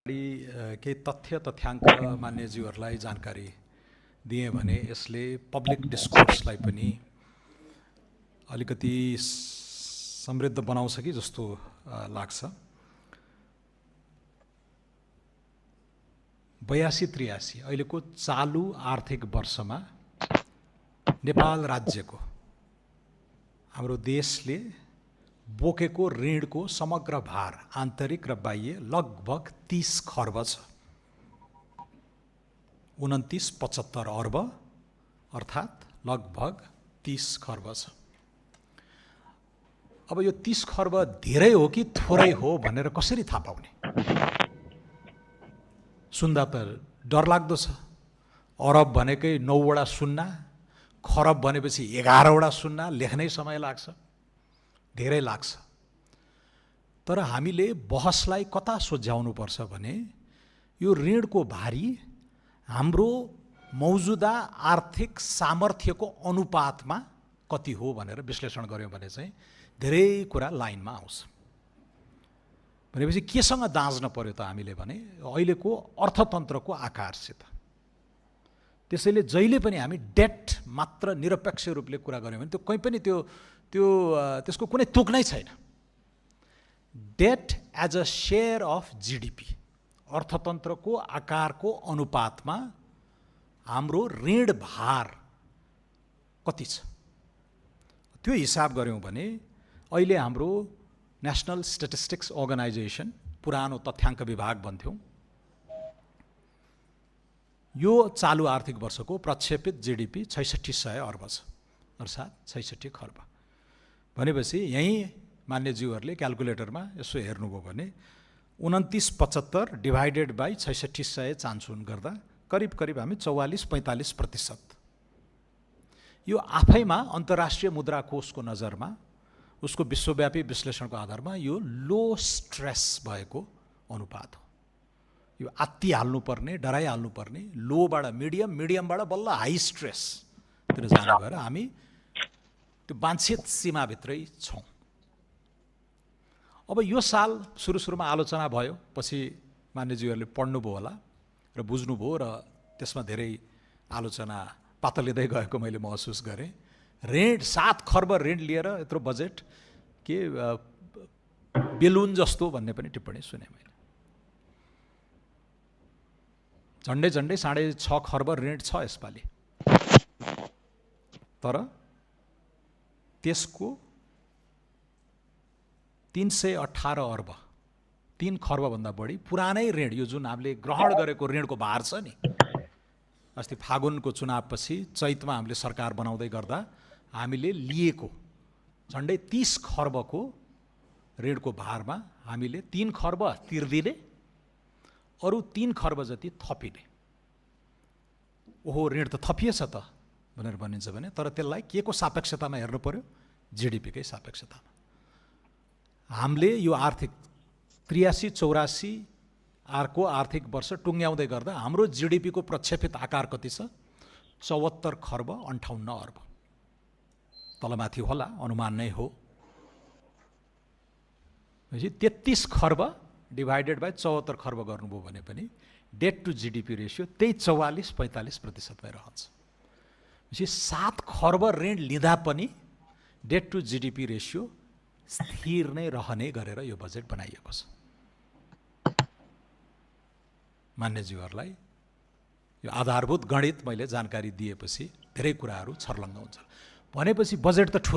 केही तथ्याङ्क मान्यज्यूहरूलाई जानकारी दिएँ भने यसले पब्लिक डिस्कोर्सलाई पनि अलिकति समृद्ध बनाउँछ कि जस्तो लाग्छ। 82-83 अहिलेको चालु आर्थिक वर्षमा नेपाल राज्यको हाम्रो देशले बोकेको ऋणको समग्र भार आन्तरिक र बाह्य लगभग 30 खर्ब छ। 29-75 अर्ब अर्थात् लगभग 30 खर्ब छ। अब यो 30 खर्ब धेरै हो कि थोरै हो भनेर कसरी थाहा पाउने? सुन्दा त डरलाग्दो छ। अरब भनेकै 9 वटा शून्य, खरब भनेपछि 11 वटा शून्य, लेख्नै समय लाग्छ, धेरै लाग्छ। तर हामीले बहसलाई कता सोझ्याउनुपर्छ भने यो ऋणको भारी हाम्रो मौजुदा आर्थिक सामर्थ्यको अनुपातमा कति हो भनेर विश्लेषण गर्यौं भने चाहिँ धेरै कुरा लाइनमा आउँछ। भनेपछि केसँग दाँच्न पर्यो त हामीले भने अहिलेको अर्थतन्त्रको आकारसित। त्यसैले जहिले पनि हामी डेट मात्र निरपेक्ष रूपले कुरा गर्यौं भने त्यो कहीँ पनि त्यसको कुनै तुक नै छैन। Debt as a share of GDP, अर्थतन्त्रको आकारको अनुपातमा हाम्रो ऋण भार कति छ त्यो हिसाब गर्यौं भने अहिले हाम्रो नेशनल स्ट्याटिस्टिक्स अर्गनाइजेसन, पुरानो तथ्याङ्क विभाग भन्थ्यौं, यो चालु आर्थिक वर्षको प्रक्षेपित जीडीपी 6600 अर्ब छ, अर्थात् 66 खर्ब। भनेपछि यही मान्यज्यूहरूले क्याल्कुलेटरमा यसो हेर्नुभयो भने 29-75 डिभाइडेड बाई 6600 चान्सुन गर्दा करिब हामी 44-45%। यो आफैमा अन्तर्राष्ट्रिय मुद्रा कोषको नजरमा उसको विश्वव्यापी विश्लेषणको आधारमा यो लो स्ट्रेस भएको अनुपात हो। यो आत्ति हाल्नुपर्ने, डराइहाल्नुपर्ने, लोबाट मिडियम, मिडियमबाट बल्ल हाई स्ट्रेसतिर जाने भएर हामी त्यो वाञ्छित सीमाभित्रै छौँ। अब यो साल सुरुमा आलोचना भयो, पछि मान्यज्यूहरूले पढ्नुभयो होला र बुझ्नुभयो र त्यसमा धेरै आलोचना पातलिँदै गएको मैले महसुस गरेँ। ऋण 7 खर्ब ऋण लिएर यत्रो बजेट के बेलुन जस्तो भन्ने पनि टिप्पणी सुने मैले। झन्डै 6.5 खर्ब ऋण छ यसपालि, तर त्यसको 318 अर्ब, 3 खर्ब भन्दा बढी पुरानै ऋण, यो जुन हामीले ग्रहण गरेको ऋणको भार छ नि, अस्ति फागुनको चुनावपछि चैतमा हामीले सरकार बनाउँदै गर्दा हामीले लिएको झन्डै 30 खर्बको ऋणको भारमा हामीले 3 खर्ब तिर्दिने, अरू 3 खर्ब जति थपिने। ओहो, ऋण त थपिएछ त भनेर भनिन्छ भने, तर त्यसलाई के को सापेक्षतामा हेर्नु पर्यो? जीडीपीकै सापेक्षतामा। हामीले यो आर्थिक 83-84 को आर्थिक वर्ष टुङ्ग्याउँदै गर्दा हाम्रो जीडीपीको प्रक्षेपित आकार कति छ? 74 खर्ब 58 अर्ब। तलमाथि होला, अनुमान नै हो। 33 खर्ब डिभाइडेड बाई 74 खर्ब गर्नुभयो भने पनि डेट टु जीडीपी रेसियो त्यही 44-45% रहन्छ। 7 खर्ब ऋण लिँदा पनि डेट टु जीडीपी रेसियो स्थिर नै रहने गरेर यो बजेट बनाइएको छ। मान्यज्यूहरूलाई यो आधारभूत गणित मैले जानकारी दिएपछि धेरै कुराहरू छर्लङ्ग हुन्छ। भनेपछि बजेट त ठुलै